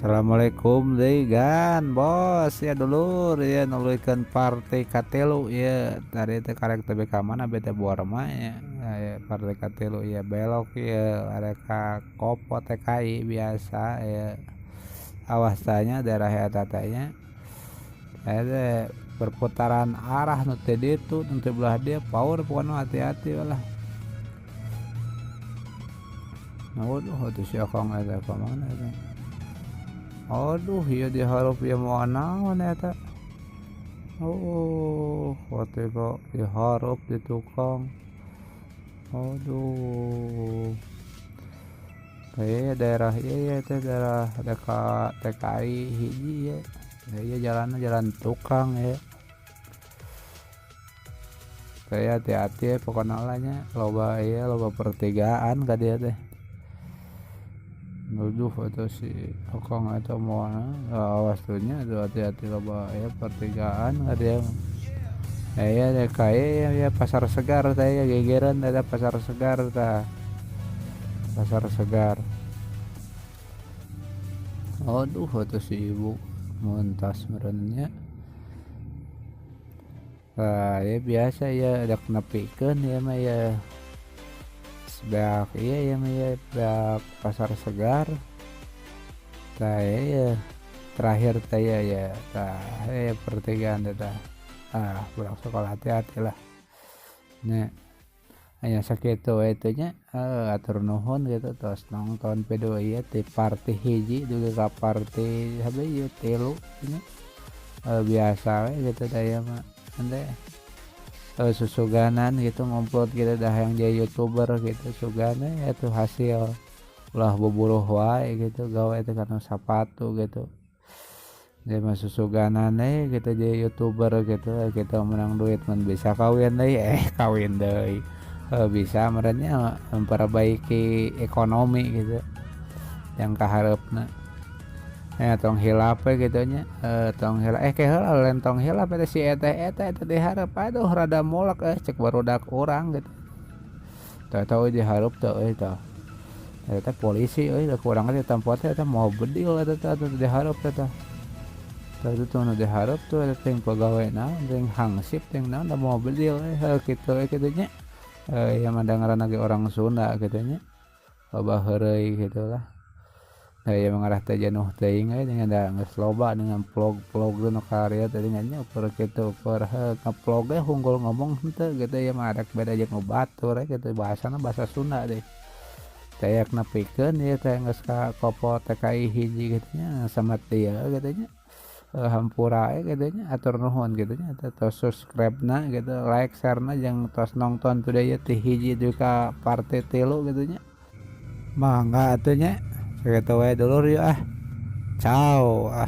Assalamualaikum deui gan bos ya dulur ya nuluykeun parti katilu ya tadi teh karek teh ka mana bete Borma nya ya parti katilu ya belok ya arek ka Kopo TKI biasa ya awas tanya daerah eta teh nya eta perputaran arah nu teh ditu nu teh belah dieu paur pokona hati-hati lah. Aduh atuh si akang eta ka mana eta. Aduh ieu dihareup ieu moal naon eta. Oh, teh kok dihareup di tukang. Aduh. Daerah ieu ya teh daerah ka TKI hiji ya. Ieu jalanna jalan tukang ya. Teh hati-hati pokona lah nya loba ieu loba pertigaan ka dieu teh. Aduh atuh si akang eta moal awas tuh nya atuh hati-hati loba ya pertigaan ka dieu. Aya TKI ya pasar segar teh ya gegeran eta pasar segar tah. Pasar segar. Aduh atuh si ibu mentas meureun nya. Tah ya biasa ya rek nepikeun ieu mah ya. Beak ieu ya mah ya beak pasar segar. Tah ya terakhir teh ya ya tah ya pertigaan teh tah. Ah budak sekolah hati-hati lah. Nya aya sakitu we teh nya atur nuhun gitu tos nongton video ieu ti parti hiji dugi ka parti sabe ieu tilu nya. Biasa we gitu teh ieu mah ente susuganan gitu ngumpul gitu dah yang jadi youtuber gitu sugana ya tuh hasil ulah buburuh wae gitu gawe teh kana sapatu gitu. Dia mah susuganan gitu jadi youtuber gitu kita menang duit mun bisa kawin deui kawin deui bisa merenya memperbaiki ekonomi gitu yang kahareupna. Tong hilap we gitu nya tong hilap ke heula lain tong hilap eta si eta eta eta dihareup aduh rada molek cek barudak urang gitu. Teu dihareup teh euy tah. Eta polisi euy da ku urang teh tempat teh eta mau bedil eta teh atuh dihareup teh tah. Tah itu tuh nu dihareup tuh eta teh pagawe naon teh hangsip teh naon da mau bedil heuh kitu we kitu nya. Ieu mah da ngaranna ge orang Sunda kitu nya. Loba heureuy kitu lah. Ieu mah ngarah teh jenuh teuing we dengan da geus loba dengan vlog-vlog nu karya teh nya ukur kitu ukur heuh ngevlog ge unggul ngomong henteu gitu ieu mah arek beda jeung nu batur we kitu bahasana bahasa Sunda deui. Teh yak nepikeun ieu teh geus ka Kopo TKI hiji kitu nya samet ieu kitu nya. Hampura we kitu nya atur nuhun kitu nya tos subscribe na gitu like share na jeung tos nongton tuh ieu ti hiji dugi ka parti tilu kitu nya. Mangga atuh nya. Sakitu wae dulur yeuh ah. Ciao ah.